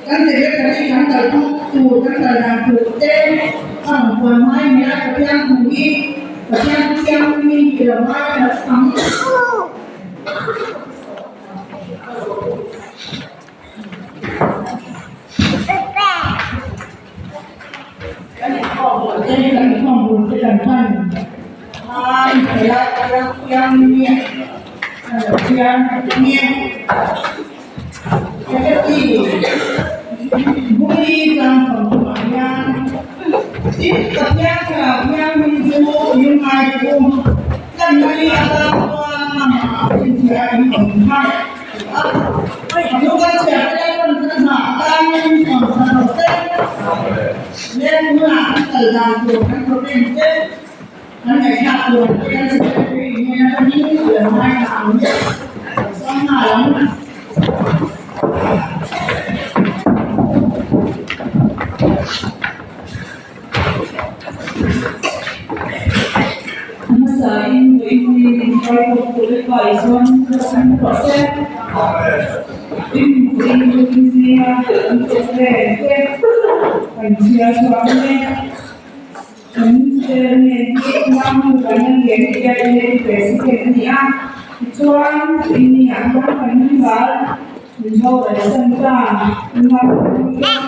Kan secretary kan kal tum tur kan kal dan tur te a rawn puan mai mai a Pathian hmu hi Pathian thu siam mi ti lo ngai a lo ang. Kan inkhawm bul te kan inkhawm bul te kan hman khan helai ram piang nia a lo piang nia Secretary Buli tlang thawmhnaw ah hian tin Pathian thlarau thianghlim chu lungngai te u tlanna ni atan chuan amah a chhinchhiah a in awm kha. Hmasain vawiin inhruai kawp Lalpa Isuan rawh an rawh se. Tin, vawiin tukin zinga kan programme te kan chhiar chhuak ang e. Kan chairman hi Nangnu Vanlalliani bialin President a ni a, tichuan vawiinniah hian kan val Mizo Lalsan ta Nangnu hian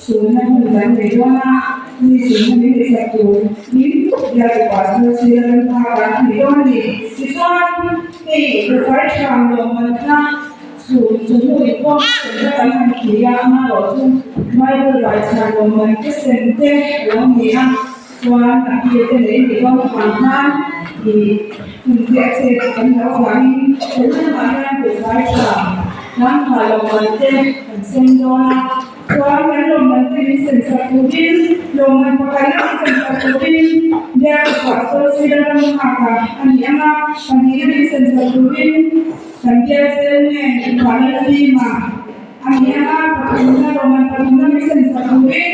Sunna hun kan nei dawn a, mi sunna min tihsak tur in biak pastor sir a kan phak a ni dawn a ni. Tichuan, hei Rufai Thlam lawmman kha chhun chawhnu inkhawm sen te kan han ti a, amaherawh chu Bible raichhan lawmman te sen te a lo ni a, chuan a tir te leh in dawn avang khan ih hun te a chet kan lo avangin tun lamah hian Rufai Thlam. Hnamthai lawmman te kan sem dawn a, chuan kan lawmman te min sem sak turin, lawmman pakhatna min sem sak turin Biak Pastor Sridhar Ramnghaka a ni ang a, pahnihna min sem sak turin kan bial chairman Vanlal Fima a ni ang a, pathumna lawmman pathumna min sem sak turin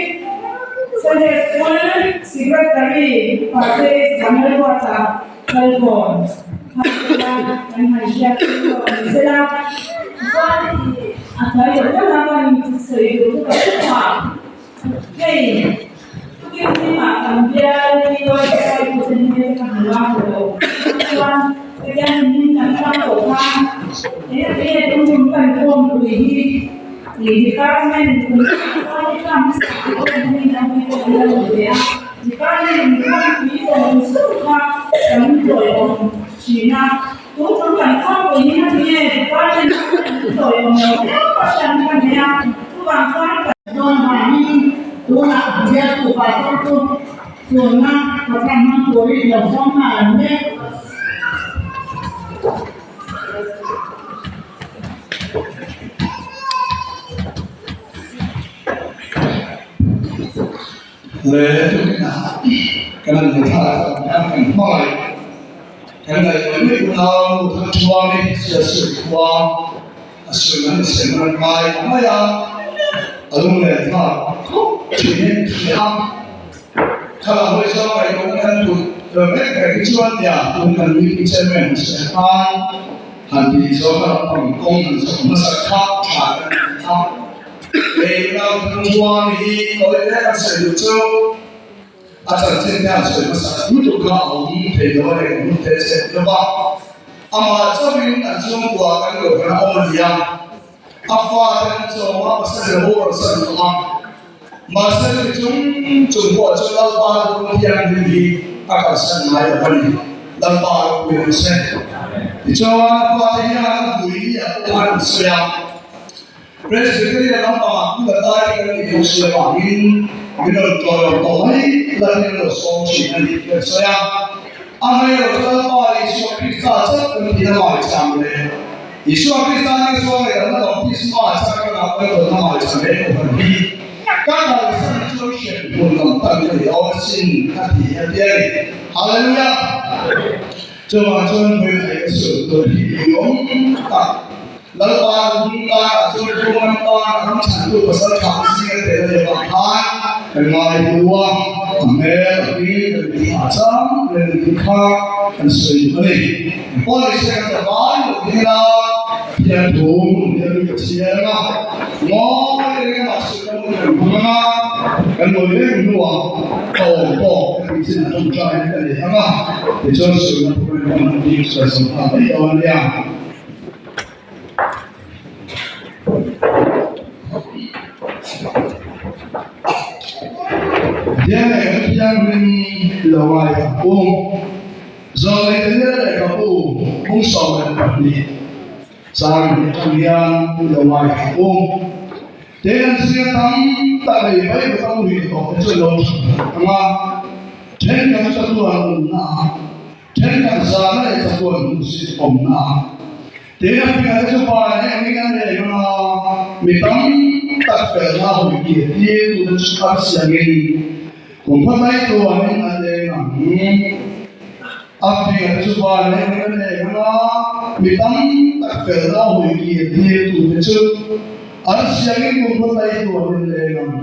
Sunday School Secretary Pate Vanlalruata Kalkawn kha kan han hriat thei tawh ni sela chuan a hnuai deuh deuh a kan sawi duh chu ka hre a hei tukin zingah kan bial hi dawi dawi tu te hi ka hmu a hmu lo chuan hetiang in kan hmang tawh khan eng nge tum tum kan khawmpui hi ih department Department khampui zawng zawng kha kan tawiawm thin a, tun tum kan khampui hi heti nge department kha kan tawiawm lo viau a hran ka nei a, chuvang chuan kan. Dawn vangin tunah bialtu pastor chu sunna program hmang turin lo sawm nghal ang mek. Le tukinah kan han hmu thlak tak hian kan hmangaih kan ngaihtuah mai unau nu Thangthuami Sialsir khua a sawi an sem an ngai ta mai a, a lunglen thlak khawp thin hi a ni a. Khala hawi zawng ngaihtuahna kan tut vek vek hi chuan tia tun kan meeting chairman sawi khan han tih zawng a rawn kawng han zawh hmasa kha tha kan ti a. Hei unau Thangthuam hi kawi hle kan sawi duh chu a chanchin te han sawi hmasa lutuk kha a awm thei lo a ni kan hun te chep deuh a. Amah chauhin an chhungkua kan lo khan a awm a ni a, a fate an chawm a, pasal leh boral san tawh a. Mahse chumi chung chung pawh chu Lalpa rawng thianghlim hi a kalsan ngai lo a ni. Lalpa ropui rawh se. Tichuan a fate hian a vui ni ah pawh khan an sawi a. Presbyterian lampangah hmun a tai kan nih loh si avangin min rawn tlawh lo tawh mai lahin an lo sawm thin a ni tih an sawi a. Amaherawhchu chu Lalpa Isua Krista chauh kan tih a ngaichang leh Isua Krista nen sawn ngaihdamna baptisma chak ka ngah kan tawn a ngaichang leh kohhran hi ka kalsan chuan hriat hmun lam tan ka ni awm asin a ti a ti a ni. Hallelujah! Chuvang chuan hmeichhe ka sawi tur hi i awm tak. Lalpa hung karah chuan Ram tan ram chhantu pasal tha zinga tel a nih avang khan kan ngai hu a, a hmel a hming kan ti thla chang reng tih kha kan sawi duh a ni. Engpawh ni se kan zavai lo ding ila, Pathian thu hmun hian ka chhiar ang a, ngawi reng amah suih na hun kan hmang ang a, kan ngawi reng hnuah ka awm tawk ka tih chin a tawngtai ka nei ang a, tichuan suihna program kan hman bik sawi zawm nghal mai dawn a nia. Pathian leh kan thianghlim lo ngai ka pu. Zawlei Daniel lehkhabu bung 12 chang hnih atang hian lo ngai ka pu. Tin an zinga tam tak lei Bible a muhil tawh te chu lo tha ang a, thenkhat chu chatuan nunna ah Thenkhat zana leh chatuan hmuhsit awmna a tin a hmingah te chu pa leh engin an nei ang a, mi tam tak felna hawi tir tir tute chu an siangin kum khaw tlai tuanin an leng ang. A hmingah te chu pa leh engin an nei ang a, mi tam tak felna hawi tir tir tute chu an siangin kum khaw tlai tuanin an leng ang.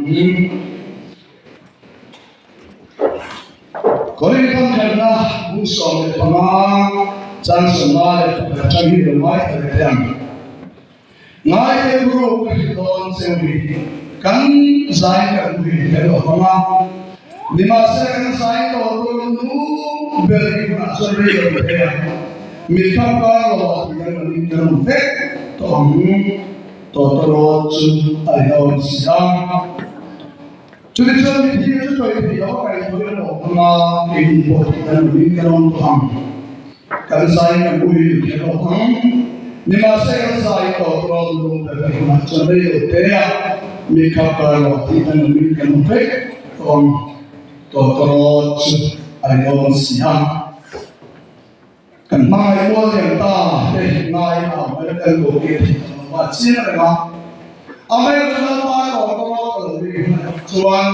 Korinth khatna bung 15 chang 51 atang hi lo ngaithla leh teh ang. Ngaithla group ka hrilh dawn cheu hi kan zai kan hui kher lo vang a, nimahsela kan zai tawh tur nu ber hi hunah chuan rei lo thei a, mit kham kar lo ah tih kan rawn in kan awm vek tawh ang. Tawtawrawt chu a ni dawn si a. Chutichuan mithi chu sawi theih loh a kaihthawih a lawm ang a, keini pawh tih kan awmin kan awm tawh ang. Kan zai kan ui duh kher lo ang. Nimahse kan zai tawh rawn lung ber ka hunah chuan rei lo te a, mi khap kar lo tih kan awmin kan awm vek tawh ang. Tawtawrawt chu a ni dawn si a. Kan hmangaih mual lian ta te ngai a awm kan ko tir theih tawh lo va. a chiang reng a. Amaherawhchu Lalpa erawh ka rual ka lo ring hman erawh chuan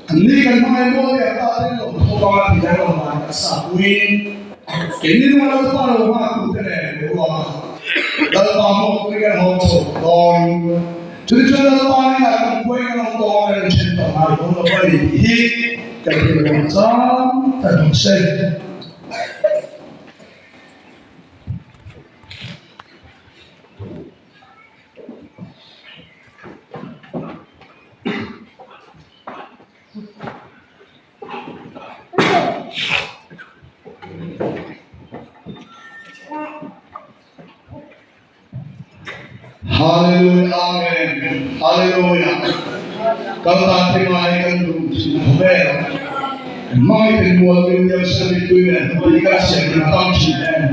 anni kan hmangaih maw leh ta te lo tho bang a ti hian rawn lai ka sa puiin keini nunga Lalpa lo nghak tute nen boruak a Lalpa hmuak turin kan haw chho dawn. Chutichuan Lalpa hnenah kan buai kan awm tawh a, kan inthen tawh ngai dawn lo a ni tih hi kan rilru chang ta hlawm se. Hallelujah Amen Hallelujah Kal ta te ngai kan duh thin a khawvel kan hmangaih ten mual min liam san mittui nen hmai kan siam kan tam thin em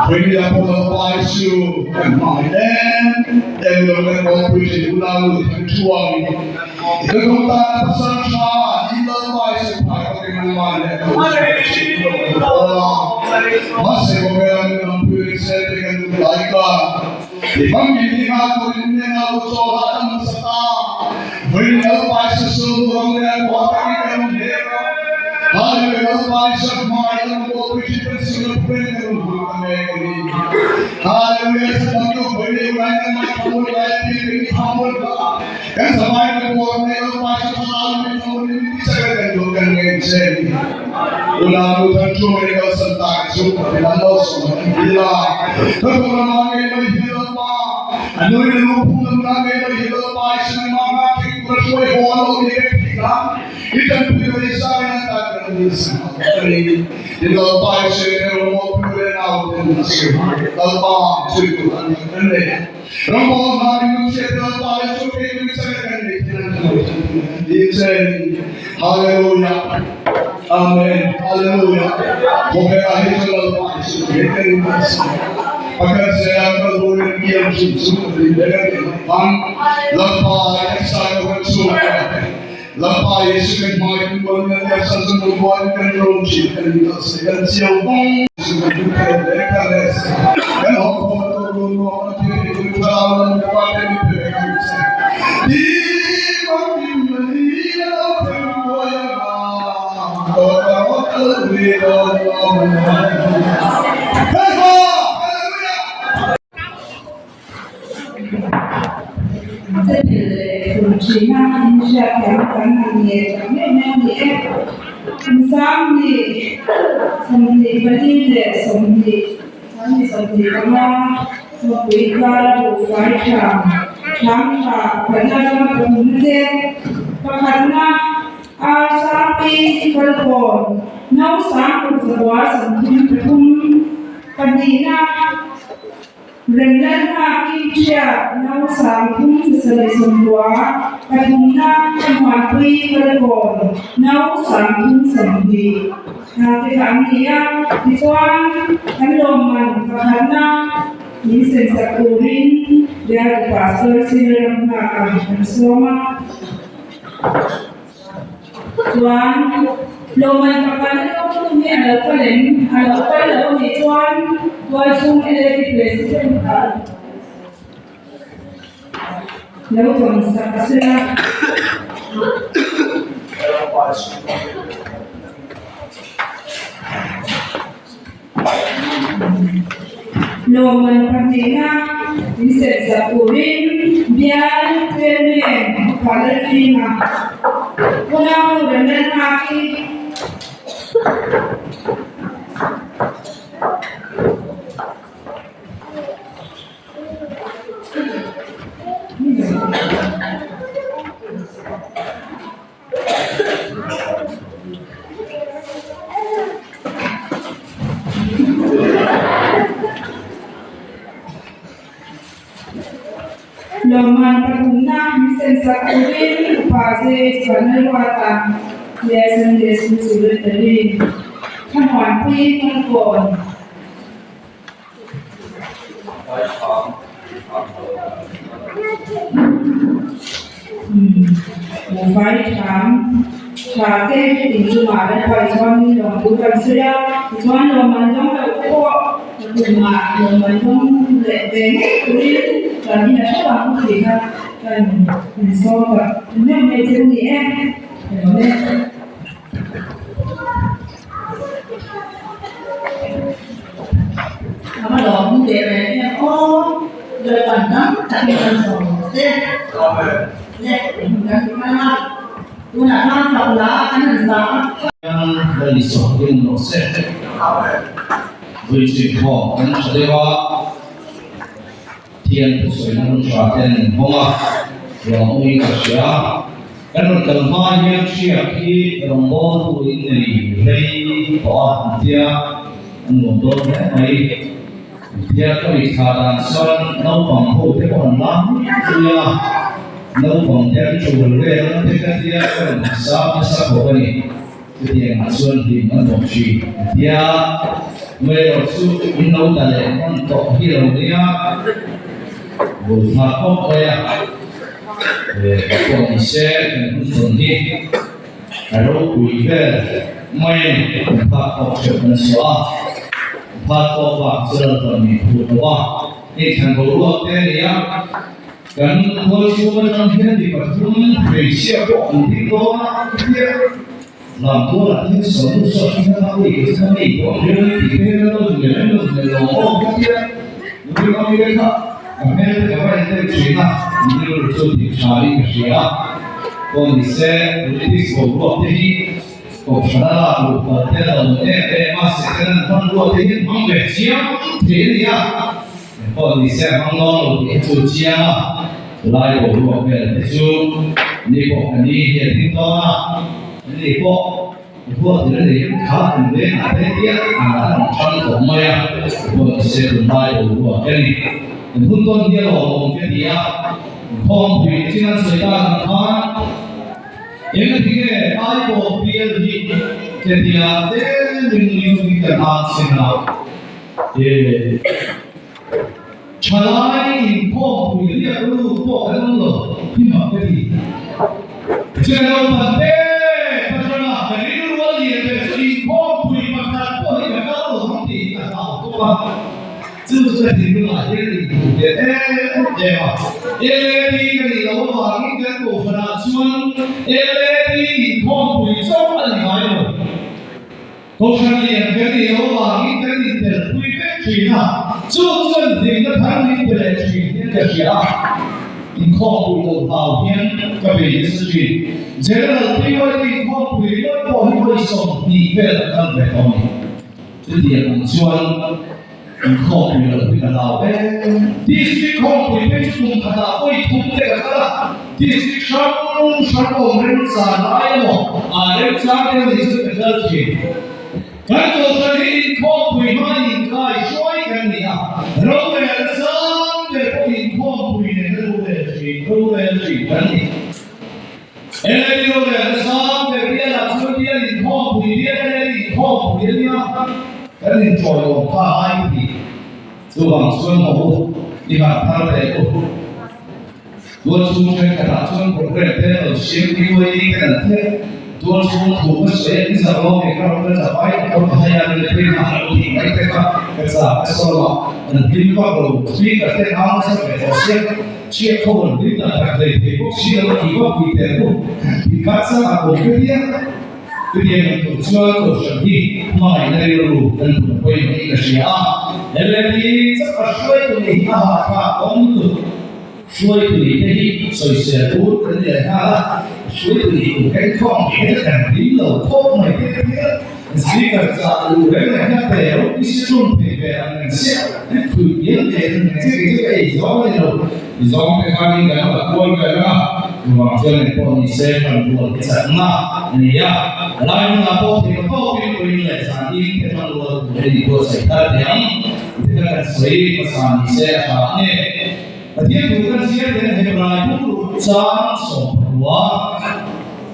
Vawinia pawh Lalpa Isu kan hmangaih em em lo kan ropui thin unau nu kan thuang i kan awm tan pasal tha in Lalpa Isu phai ka ring ang man leh lo Mahse khawvela min awmpui ring se te kan duh lai ka i famkim hi nghal turin nen a lo chaw hah dam hmasa ta. Vawiin Lalpa i sasaw duh ang leh a kuah takin kan awm hle a. Hallelujah Lalpa i sak hmai kan bualpui thin kan sing a phuren kan awm hma ka mek a ni. Hallelujah Satan chu vawiin ei ulai kan mai thamuan lai a tir kan i thamuan ka kan zavai kan bual mek Lalpa i sa thlarau in min thamuan in min tichak a kan duh kan ngen che a ni. Unau nu than chu mei kalsan ta ka chu ka ti lam malsawm an ti a. Ka thawk lamah ngei mai hi Lalpa, a nui na lu phung lam lah ngei mai hi Lalpa i sin mah hna thing tur a hruai haw a lo ni vek thei la, i tanpui ka nei sa in an tan kan ni sa ka ni. Tin Lalpa i sawi te rawngbawl pui leh nau ten a sawi hma Lalpa sawi tur an ni kan nei a. Rawngbawl hna ring lam hriat Lalpa i chu thei tur i chak kan nei thei an lo tanpui kan ni che ni. Hallelujah Amen Hallelujah Khawvelah hi chuan Lalpa hi chu he ka ring a si Pakhat zela kal burin piang hrim chu ka ring reng a tih mai khan Lalpa i taksa ka huat chhuak a Lalpa Jesu kan hmai kan bual kan liam san chu hmuh bual kan rawm thin kan ring a si kan chiau bawng chu kan duh thei hle ka le si kan hawk khawm a tur lun ruang a thil ti tu thlarau lam mipa te min pe vek ang che ti famkim ni a lo thleng buai anga tawk a rawt ni dawn lo Hallelujah! Chapel leh Tumṭhina inhriatthiam kan han ngei tak meuh meuh ni e. Kum 24 leh 20 25 mipui kara buhfai ṭha ṭhang ṭha pakhatna atanga pathumna te pakhatna ar sangpi kalkawn no sang kum zakua 33 pahnihna Remlal nghakin hriat no 3790 pathumna Hmuanpui Falkawn no 3020 hna te kha an ni a, tichuan an lawmman pakhatna min sensak turin Bialtu Pastor Silram nghak ang an sawm a. Chuan lawmman pakhat a dawng tum hi a lo kal em? A lo kal lo a nih chuan tualchhung LAD President kha lo dawn sak a sela. Lawmman pahnihna min set sak turin bial chairman Upa Lalfima unau Remlal Nghaki Lawmman pathumna min sensak turin Upa James Vanlalruata leh Sunday School Secretary Thlamuanpui Falkawn. Buhfai ṭham ṭha te inchungah an paih chuan lawmtu kan sawi a, tichuan lawmman dawng loh te pawh tumah lawmman dawng leh ve ngei turin. Kan in a hreuh ang tih kha kan insawm tak meuh mai che u ni e. Ka lawm e. A va lawm teh reng em aw, Lalpan tam takin kan sawm ang che. Le, hun kan ti hman a, tunah khan fak la an han sa a. Lal Isua hi awm rawh se. Vui chhui khawm kan tha deuh a, Thian thusawi na hun tha te an inhawng a, lawmawmin ka hria. Kan rawn kal hma hian hriak hi rawngbawltu in nei rei tawh a an tia, a nuam dawn hle mai. Tia ka mitthla dan chuan naupang ho te pawh an lam pui a, naupang te an tul vel ang te ka tia ka rawn hmasa hmasa khawp a ni. Chutiangah chuan hlim an awm thin a tia, Mayor chu in lo ta leh hman tawh hi lo nia, bul thla khawp mai a, pawh ni se kan hun tawn hi a ropui vel mai a ni, kan phak tawk theuh kan chhuah a, phak tawk bak chu lalpan min phut lo a, hei thlan boruak te a ni a. Kan khual chhung atang hian mi pathum hmeichhia pawh an ding dawn a, hetia Lamtualah hian sawmnu saw hi hman a ui ke chu hman ei pawh hmel an tih hmel a lo zun leh lo zun leh lo awm hetia nui awm ila kha ka hmel te ka va en deuh thin a, rilru chu dik tha in ka hria a, pawh ni se politics boruak te hi kohhran a lak luh kal te a lo awm em em a, Satan an hmanrua te hi an hmang ve chiang thei a ni a. Pawh ni se a hmang dawn lo tih hi chu chiang a, lai boruak vel te chu ni pawh ka ni hi a ding dawn a, ni pawh ruat tir a nei em kha kan veng ah te tia a rawn thang tawh mai a, pawh ni se tunlai boruak ka ni. Kan hun tawn hi a lawmawm ka ti a, khawmpui chin an sawi tak ang khan engati nge Aipawl bial hi ka tia tlem in nui chungin kan ang chhin a. Thalai inkhawmpui riak lut pawh kan awm lo hi mak ka ti. Chuan naupang te patrona ka rilru a lian ber chu inkhawmpui pakhat pawh hi ka kal lo ang tih ka hlau tawp a. Chu chu ka thinlungah hian inhmuh ve em em a. LAP ka nih loh avangin kan kohhranah chuan LAP inkhawmpui chauh a ni ngai lo. Kohhran lian kan nih loh avangin kan intelpui vek thin a, chu chuan hlimna thar min pe leh thin hian ka hria a, inkhawmpui loh hlau hian ka bei nasa thin. General PYD inkhawmpui ringawt pawh hi vawi 20 vel a kal ve tawh a ni. Chutiang ang chuan inkhawmpui loh hi ka hlau em. District khawmpui phei chu kum khatah vawi thum te ka kal a, District hrang hrang awm remchang lai emaw ah remchang te anih chu ka kal thin. Kan kohhran hi inkhawmpui hma inkai hruai kan ni a, rorel sang ber pawh inkhawmpui nen a rorel thin, rorel thin kan ni. LAP rorel sang ber bialah chuan bial inkhawmpui bial LAP inkhawmpui a nia, kan inṭawiawm kha a ngai ka ti. Chuvang chuan haw u, i harh thar teh u. Tual chhung thenkhatah chuan programme te lo siam BYD te an thek. Tual chhung thu ka sawi a, i zak lo mi ka rawn ka chak ai ka rawn hai a ni phei kha an tih mai te kha ka chak ka sawi a, an hlim vak lo. Speaker te kha an sa ve tawh sia, chhiat ho an hlim dan tak hlei thei bawk si lo a tih vak pui teh u. Tih kha chak a awm ka tia. Chutiang ang tur chuan kohhran hi hmangaihna rilru kan hmu pawimawh in ka hria a, LAP chak a hruaitu nih hi a hahthlak awm lutuk. Hruaitu nih te hi sawisel tur kan ni leh nghal a, hruaitu nih tur kan khawm tih te kan hlim lo khawp mai te ka ti a, speaker chah luh reng reng hian te ro i si tum thei ve ang reng chiah, an khuih dial ve ang reng chiah kei chu ka ei zawng a ni lo. I zawng te khanin kan la kual vel ang a, chuvang chuan engpawh ni se kan rual hi chakna a ni a, lai hmunah pawh thei tawpin puiin leh zanin te hmang rual tur hi buatsaih thar thei ang, ti kha kan sawi hmasa ni se a tha ang e. Pathian thu kan chhiar ten Hebrai bungruh chang sawmpakua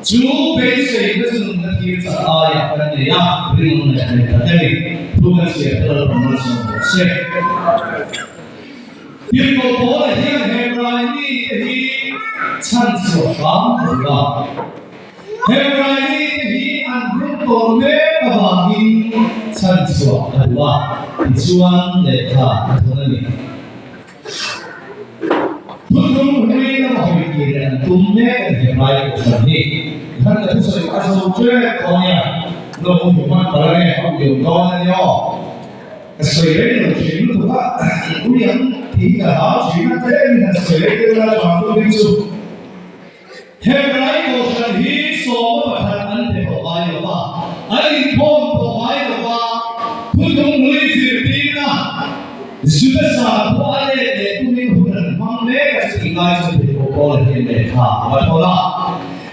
chu beiseina chu nunna thil chak aiah kan nei a, rinawm leh nei tak a ni. Thu kan chhiar te Lalpa malsawm rawh se. Tirhkoh Paula hian Hebrai mite hi chhanchhuah hram a duh a. Hebrai mite hi an rum tawh mek avangin chhanchhuah a duh a, tichuan lehkha a thawn a ni. tum mek a ni Hebrai Kohhran hi. Tikhan ka thusawi a zo ṭep dawn nia, lo hmu hman palh ange, a uiawm dawn a nia aw. Ka sawi reng lo ṭhin lutuk a, i ui ang tih hi ka hlau ṭhin a, tlem in han sawi reng deuh ila ṭha tur hi chu. Hebrai Kohhran hi sawma pakhat an pe tawh ngai lo va, an inkhawm tawh ngai lo va, thuthung hlui zirtirna Juda sakhua a let leh tumin hun an hmang mek a, chutih lai chuan Pheikhawk Paula hian lehkha a va thawn a.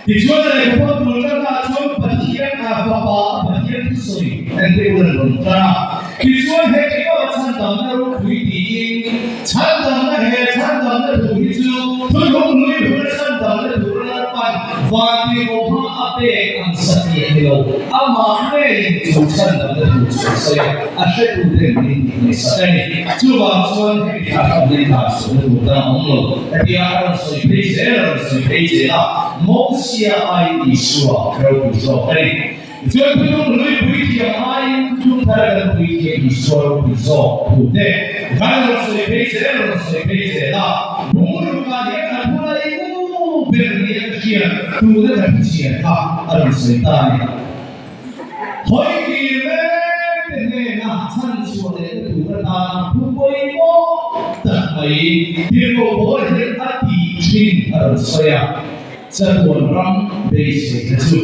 Tichuan a lehkha thawn tur tanah chuan Pathian a Fapa a Pathian thusawi entir hun an rawn tan a. Tichuan he ṭhiau a chhandamna ropui tiin chhandamna he chhandamna thu hi chu thuthlung hlui huna chhandamna tur a lalpan vantirhkoh hma a pek ang satliah ni lo, amah ngeiin chu chhandamna thu chu a sawi a, a hretuten min tih ngaihsak a ni. Chuvang chuan hemi thla kha min tlan sualna tur tan a awm lo. Hetia a rawn sawi phei zel a rawn sawi phei zel a, Mosia aiin Isua ropui zawk a ni. Tichuan Thuthlung hlui puithiam aiin Thuthlung thar kan puithiam Isua ropui zawk thu te khan a rawn sawi phei zel a rawn sawi phei zel a, Bungrukah hian a thu lai u ber nia ka hriat tuna ka thuchhiar kha a rawn sawi ta a ni. Hawi kir mek te hnena chhan chhuah lehna tur atan thu pawimawh tak mai Tirhkoh Paul hian a tih thin a rawn sawi a, Chatuan ram beiseina chu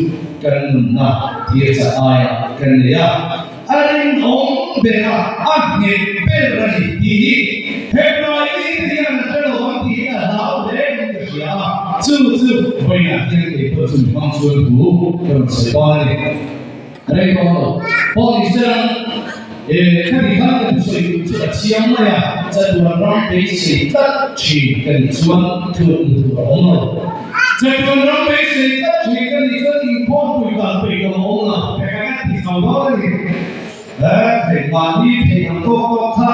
kan nunna tir chah aiah kan nei a, a rinawm ber a, a nghet ber a ni tih hi Hebrai mite hian an hre lo ang tih hi a hlau hle in ka hria a, chu chu vawiinah hian kei pawh chu mi hmang chuan thu ka rawn sawi dawn a ni. Rei dawn lo pawh ni se ang, e khati khan ka thusawi duh chu a chiang mai a, chatuan ram beisei tlat thin ka nih chuan tluk ni tur a awm lo. Chatuan ram beisei tlat thin ka nih chuan inkhawmpui kal peih lo a awm lo, heka kan ti chho dawn a ni. Hei mahni theih ang tawk tawk kha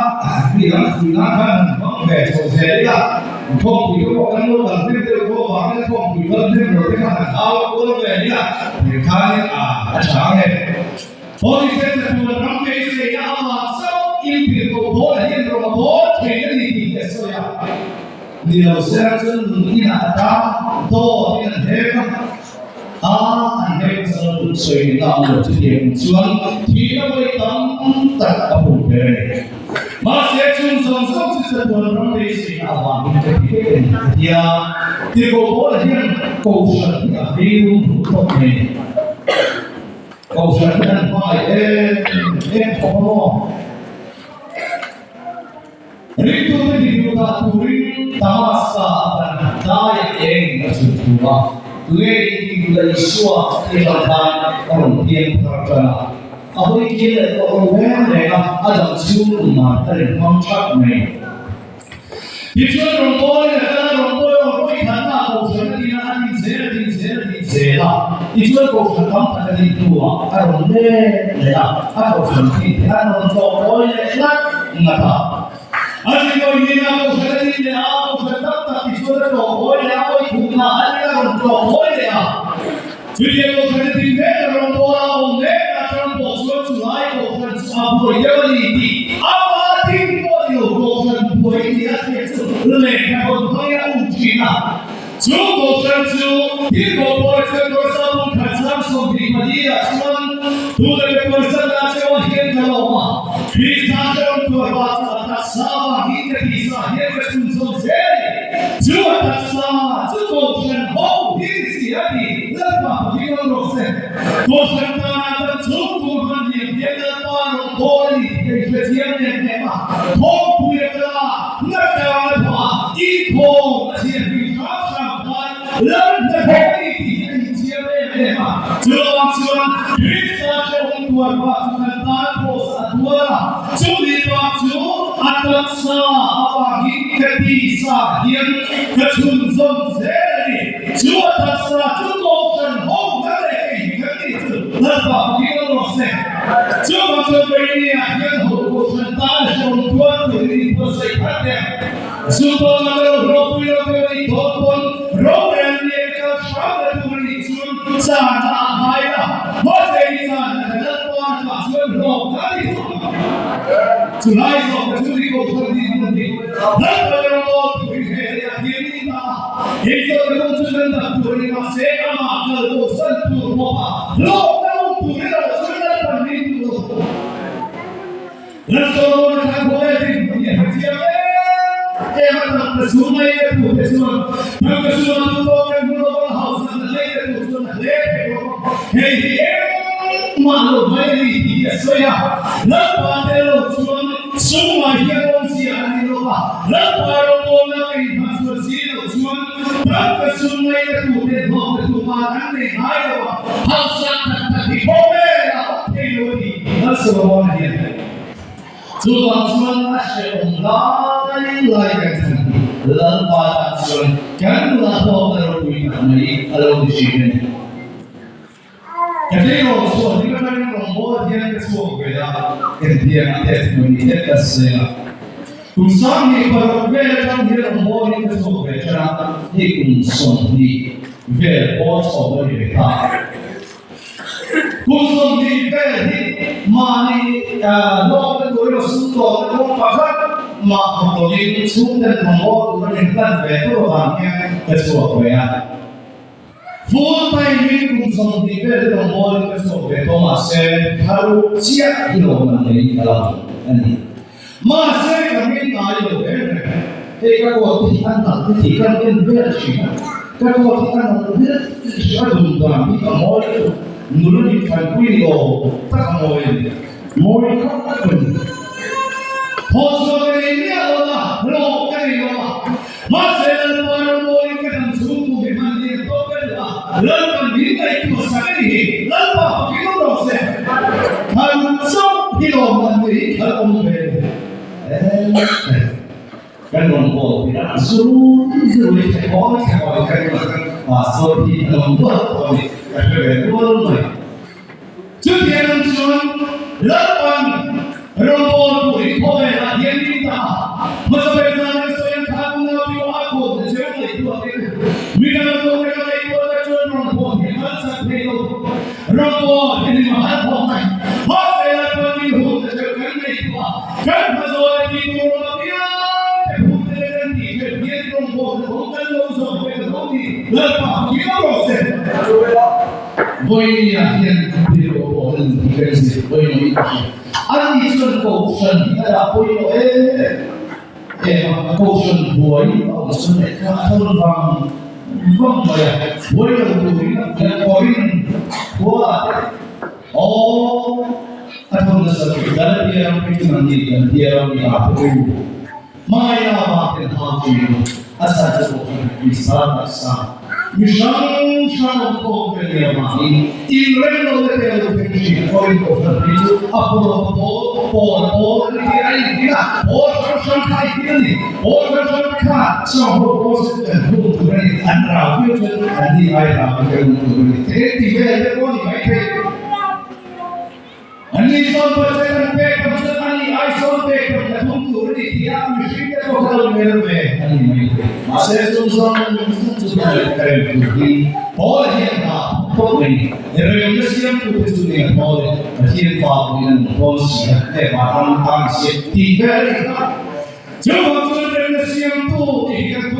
mi dang fuihna khan han hmang ve chho zel ila, inkhawmpui te pawh kan lo kal hnem deuh tawh avangin khawmpui kal hnem lo te kha han au kual ve ila, heng khanin a a tha ang e. Holy Center chuan ram beiseina amah chauh in tirhkoh pawl a hian rawng a bawl thei a ni tih hi a sawi a. Ni lo sera chuan nun inah a tang dawt in an hek a. A an hek hmasa lo tuk sawi ni ta ang lo chutiang ang chuan thihna vawi tam tak a hmu ber a ni. Mahse chung zawng zawng chu chatuan ram beiseina avangin ka ti vek a ni a ti a. Tirhkoh Paula hian Kohhran hi a vei rum rum khawp mai a ni. Kohhran hian hmangaih em em khawp a maw? Ringtute dik duh dah turin Damaska a pan daiah engin a chhun thu a, tunge in dik duh dah Isua tih atang khan a rawn piang thar tan a, a hawi kir leh tawh lo reng reng a, a dam chhung kum man a rin hmang thap mai. Tichuan rawngbawlin a kal a, rawngbawlin a rawn khatna a kohhran a din a, a din zel a din zel a din zel a, tichuan kohhran tam tak a din hnuah a rawn let leh a, a kohhran thin te an rawn tlawh kawi leh ngat Ngat a. A zingawi hnenah kohhran a din leh a, kohhran tam tak tichuan a tlawh kawi leh a, awi thumna a nia rawn tlawh kawi leh a. Chutiang kohhran a din mek a rawn bawl a, awm mek a tang pawh chuan chulai kohhran chu a buai deuh a ni tih ama ding pawh ni lo kohhran buai ni a hriat chu lehkha thawn hmangin a um thin a. Chu kohhran chu thil pawh pawh chuan Dorsa bung khat chang 24 ah chuan tuna ka tuarsan ah che aw hian ka lawm a, Krista ka rawn tuar va chu a taksa vangin ka tisa hian ka chhunzawm zel i, chu a taksa chu kohhran ho hi si a ti, Lalpa pakin awm rawh se. Kohhran tana kan chhungkung hman liam hian Lalpa rawn bawl a ni tih ka inhre chiang em em a, thawkpui a kal a, natang a thawh a, inkhawm a chhiar hming hrang hrang khan Lal hnathawh a ni tih hi a inchiang em em a. Chuvang chuan Krista hrehawm tuar pah chu kan tan pawh a tuar a, chumi bak chu a taksa avangin ka tisa hian ka chhunzawm zel a ni. Chu a taksa chu kohhran ho na leh kei kan nih chu Lalpa pakin awm rawh se. Chuvang chuan Beini-ah hian ho kohhran tan hrehawm tuar turin inbuatsaih thar teh ang. Zumbawn a lo hlawhpui lo deuh a nih dawn pawn rorel lian kal hram la tur a nih chuan chan a ah ngai la. Mahse i chan a ka Lalpa lakah chuan hlawk a ni thung ang. Chulai zawk ka chu ni kohhran din hmun hi Lalpa rawngbawl turin he leiah hian i in dah a. lo na kawng chu kan dap tur a ni, mahse amah kal bosan tur pawha hlawkna awm tur erawh chuan Lalpan min duh lo. Lalsawmawna khan khawvel dinhmun hi a hre chiang em em a, tangka sum mai te tur te chuan tangka suma duh tawk kan hmu lo a, hausa na hlei te tur chuan a hle thei bawk a, hei hi engmah lo mai a ni tih hi a sawi a, Lalpa te lo chuan sum mai hi a rawn ziah a ni lo a, Lalpa rawngbawlna ka inhman chuan si lo chuan tangka sum mai te tur te hlawk te tur mah kan nei ngai lo a, hausa tak tak hi khawvel ah awm thei lo a ni. Lalsawmawna hian chuvang chuan a hrehawm lai lai kan thlan hi Lalpa tan chuan kan nunah hlawkna ropui tak mai a lo ni thin a ni. Ka tleirawl chhuah hlim atangin rawngbâwl hian ka chhuak ve a, engtiang a testimony te ka sawi a. Kum 26 vel atang hian rawngbâwl hi ka chhuak ve tan a, hei kum 20 vel pawh chhawm a ni ve ta. Kum 20 vel hi mahni hlawkna tur emaw sumdawlna kawng pakhat mah thawk lovin chhungten rawngbâwl tur a inhlan ve tur avang hian ka chhuak ve a. Full time in kum 20 vel hi rawngbâwl in ka chhuak ve tawh mahse thar chiah hi lo man nei ka la hmu a ni. Mahse ka hming ngai lo reng reng. Hei ka coat hi a nalh te tih ka en vel thin a, ka coat hi a nalh vel thin a dum dan hi ka mawi lutuk, nula nih thanpui ni awm tak a mawi a ni. Mawi khawp a ni. Thawhchhuah ka nei miah lo a, hlawk ka nei lo a. Mahse Lalpa rawngbawiin ka dam chhung kum hi hman lian tawk ka duh a, Lalpan min ngaihtuah sak a ni hi, Lalpa fakin awm rawh se. Thal chauh hi lawmman ni hi thal awm ve e. Kan rawngbawl tih a zurui zurui thlekawi thlekawi kan kan pastor hi a lo buat tawh a ni, ka hre ve rual mai. Chutiang ang chuan Lalpan rawngbawl turin khawvelah hian min dah a, hmasa ber zan ka sawi ang khan unau piu a kawm na cheu ngaihtuah teh u. Midang a kawm reng a ngaihtuah tak chuan rawngbawl hi a kal chak thei lo. Rawngbawl hi ni mahal khawp mai. Mahse Lalpan min hun na cheu kan ngaihtuah a, kan hmazawn a tih tur awm apiang te phut te leh kan tih theih hian rawngbawl na kawng kan lo zawh ve ta lo ni. Lalpa hmuh rawh se. Vawinia hian rilru pawh a ni tih ka zir pawimawh in ka hria. Ani chuan Kohhran hi a dah pawimawh em em a, Kohhran buai a awm chuan leh kha a thawn vang vang mai a, buai lo turin a hmu a, Korin khua ah te aw a thawn nasa tih Galatia ram phei chu nangni Galatia ram ni ah te u Hmangaihna avang ten hau tui lo, a chhan chu Kohhran Krista taksa mi hrang hrang awm khawm ve nia vangin inrem lo le tel lo thei thin Korin Kohhran phei chu a pawlawp a pawl, pawl pawl a ni tih a intin a, pawl hrang hrang kha a intin a ni. Pawl hrang hrang te kha chuang ho pawl chu kan hung tur a ni, an rau viau chuan an ni ai rau in kan hung tur a ni. Eng ti vel te pawh a ni maithei. Anni chuan Pathian an pek tam chuan ani ai sawn pek tam ka thum tur a ni tih a mihring te pawh kha lo mer ve a ni mai thei. Mahse chung zawng zawng chu ka leh ka rem tur hi Paula hian hna a thawk tawp mai ni. Remna siamtu te chu nia thaw le Pathian fa pawhin an awm dawn si a, he vanram tan si tih vel a ni kha. Chuvang chuan remna siamtu tih hi kan.